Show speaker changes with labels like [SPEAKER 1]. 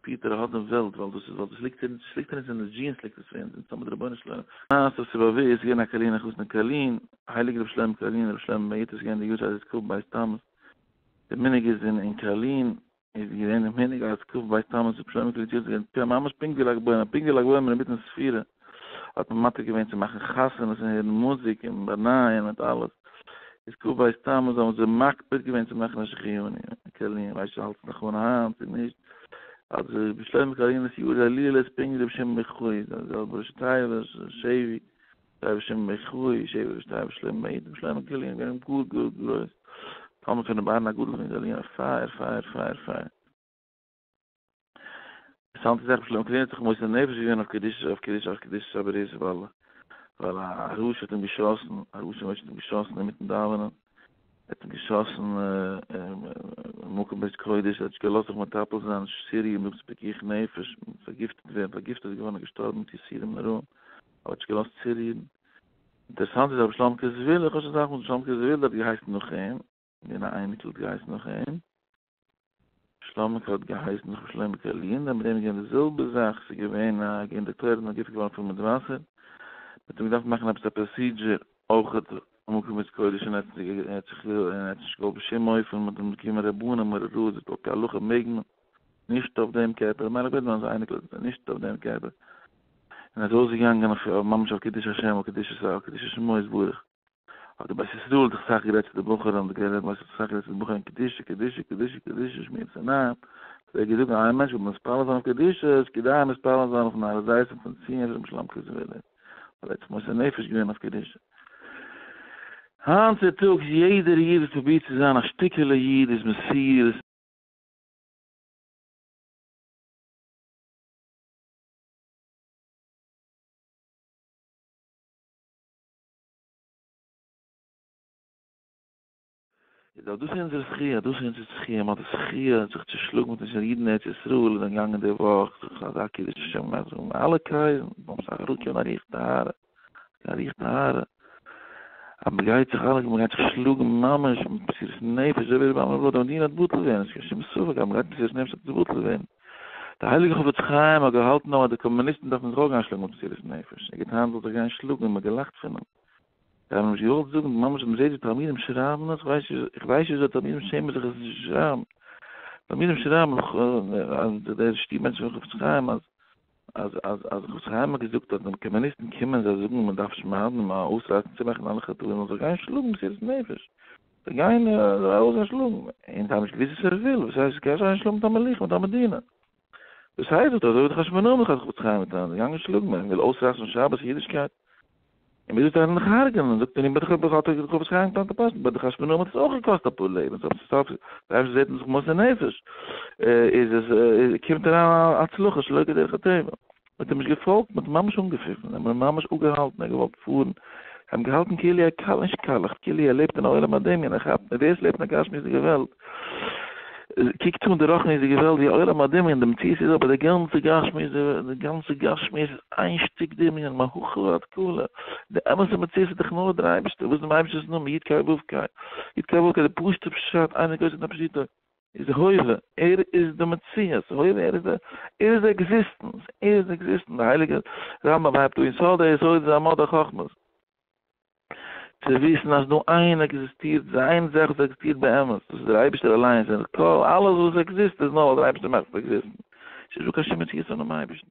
[SPEAKER 1] שפירט ער ער האט דעם וועלט, ווייל דאס איז ווייל דאס ליגט אין עס ליגט אין אונז אין די genes ליגט עס פון אונז, אונז האבן די רבונו של עולם. מעשה ס'איז באוואוסט איז געווען א קארלינער חתן אין קארלין, הייליגער רבי שלמה קארלינער רבי שלמה בן יוטא איז געווען די יארצייט איז כ"ב תמוז, די מנהג איז אין אין קארלין איז געווען די מנהג אז כ"ב תמוז רבי שלמה קארלינער איז געווען ממש פונקט ווי ל"ג בעומר, פונקט ווי ל"ג בעומר אינמיטן ספירה האט מען מתיר געווען צו מאכן חתונות און הערן מוזיק און באנייען מיט אלעס, איז כ"ב תמוז האבן זיי מקפיד געווען צו מאכן א שהחיינו אין קארלין, ווייס נישט האלט עס נאך אן היינט צו נישט, אז רבי שלמה קארלינער'ס יאר איז הילולא איז פונקט ווי רבי שמעון בן יוחאי, די זעלבע ראשי תיבות, שבי, רבי שמעון בן יוחאי, שבי ראשי תיבות שלמה בן יהודה, רבי שלמה קארלינער געווען גאר גאר גרויס תלמיד פון רבי אהרן הגדול פון קארלין, א פייער פייער פייער פייער. אינטערעסאנטע זאך, רבי שלמה קארלינער האט זיך מוסר נפש געווען אויף קדושה אויף קדושה אויף קדושת הברית ווייל ווייל א רשע האט אים געשאסן, א רשע האט אים געשאסן אינמיטן דאווענען, ער האט אים געשאסן מקום בית קודש, ער האט נישט געלאזט זיך מטפל זיין, סיריע מיט פיקוח נפש, פארגיפטעט ווערן, פארגיפטעט געווארן און געשטארבן מיט יסורים נוראים, אבער האט נישט געלאזט צורירן. אינטערעסאנט איז רבי שלמ'קע זוויל, איך האב שוין אסאך מאל שלמ'קע זוויל האט געהייסן נאך אים, געווען א אייניקל האט געהייסן נאך אים, שלמ'קע האט געהייסן נאך רבי שלמה קארלין, מיט דעם איז געווען די זעלבע זאך, ס'איז געווען א געווען דאקטוירים זענען געפערליך געווארן פול מיט וואסער, מ'האט אים געדארפט מאכן עפעס א procedure אויכעט מקום בית קודש און ער האט זיך און ער האט נישט געוואלט בשום אופן, מ'האט אים געקומען רבנים מורה הוראה זאגט על פי הלכה מעג מען, נישט אויף דעם קערפער, מיין איך בעט מיין אייניקל נישט אויף דעם קערפער, און ער איז אויסגעגאנגען אויף ממש אויף קידוש השם אויף קדושת אויף קדושת שמו יתברך. האט די בית ישראל זיך אסאך גערעדט צו די בחורים, די גערער בית ישראל אסאך גערעדט צו די בחורים קדושה קדושה קדושה קדושה שמירת עיניים, האט ער געזאגט אז איין מענטש וויל מתפלל זיין אויף קדושה איז כדאי מתפלל זיין אויפן הר הזיתים פון ציון פון רבי שלמ'קע זוויהלער, ווייל ער האט זיך מוסר נפש געווען אויף קדושה. היינט צו טאגס יעדער איד וואס פרובירט צו זיין א שטיקעלע איד איז מסירות. איז דאך דאס אונזער זכיה, דאס איז אונזער זכיה, מען האט די זכיה זיך צו שלאגן מיט אונזערע אידן אין ארץ ישראל, זענען געגאנגען די וואך זיך אזא קידוש השם געמאכט, זיי האבן אלע קרייזן, זיי האבן זיך אראפגעקומען א רוח טהרה, א רוח טהרה, אז מען גייט זיך אלע, מען גייט זיך שלאגן ממש מיט מסירות נפש, אזוי ווי רבי עמרם בלוי, די מדינה וועט בטל ווערן, נישט קיין שום ספק אז מען גייט מסירות נפש וועט עס בטל ווערן. דער הייליגער חפץ חיים האט געהאלטן אז די קאמוניסטן דארפן זיך אויך גיין שלאגן מיט מסירות נפש, ער האט געטענהט זאל זיך גיין שלאגן און מען האט געלאכט פון אים. זיי האבן נישט געוואלט זאגן, ממש מען זעט ווי תלמידים שרייבן עס, כ'ווייס נישט, איך ווייס נישט וויאזוי תלמידים שעמען זיך עס נישט צו שרייבן. תלמידים שרייבן אז דער שטוב מענטש פון חפץ חיים אז אז אז אז חפץ חיים האט געזאגט אז ווען קאמוניסטן קומען זיי זאגן מען דארף שמד'ן און אויסרייסן צומאכן אלע חטאים זאלן זיך גיין שלאגן מסירות נפש. זיי גייען ארויס שלאגן, און זיי האבן נישט געוואוסט וואס ער וויל, וואס הייסט גייסט אריין שלאגן מיט א מלוכה מיט א מדינה? דאס הייסט דאך אזוי ווי די חשמונאים האט חפץ חיים געטאן, זיי געגאנגען שלאגן, מען וויל אויסרייסן שבת אידישקייט, און מען זאגט זיי וועלן דיך הרג'נען, זאגט ער נו ביי די האט דער חפץ חיים געטאן פארפאסט, ביי די חשמונאים האט עס אויך געקאסט אפאר לעבנס, אבער סוף סוף דער אייבערשטער זעט מען זיך מוסר נפש, איז עס קומט אריין א הצלחה שלא כדרך הטבע. מען האט אים נישט געפאלגט, מען האט אים ממש אנגעפיפן, זיי האבן אים ממש אפגעהאלטן, ער האט געוואלט פארן, זיי האבן געהאלטן כאילו ער קאלט, נישט קאלעכט, כאילו ער לעבט אין א עולם הדמיון, ער כאפט נישט, ווער עס לעבט אין א גשמיות'דיגע וועלט, קוקט אן די רוחניות'דיגע וועלט ווי א עולם הדמיון, די מציאות איז אבער די גאנצע גשמיות, די גאנצע גשמיות איז איין שטיק דמיון, מהכא ועד כלה, די אמת'ע מציאות איז דאך נאר דער אייבערשטער, וואס איז דעם אייבערשטענס נאמען? יוד קיי וו קיי, יוד קיי וו קיי, די פשוט'ע פשט, איינער גוסס'ט א פשוט'ע. איז הווה, ער איז די מציאות, הווה, ער איז די, ער איז די existence, ער איז די existence, די הייליגע רמב ם הייבט אן, יסוד היסוד איז עמוד החכמות, צו וויסן אז נאר איין עקזיסטירט, איין זאך וואס עקזיסטירט באמת, דאס איז דער אייבערשטער אליינס, און כל, אלעס וואס עקזיסט איז נאר ווייל דער אייבערשטער מאכט עס עקזיסטן, ס'איז נישטא קיין שום מציאות אנעם אייבערשטן.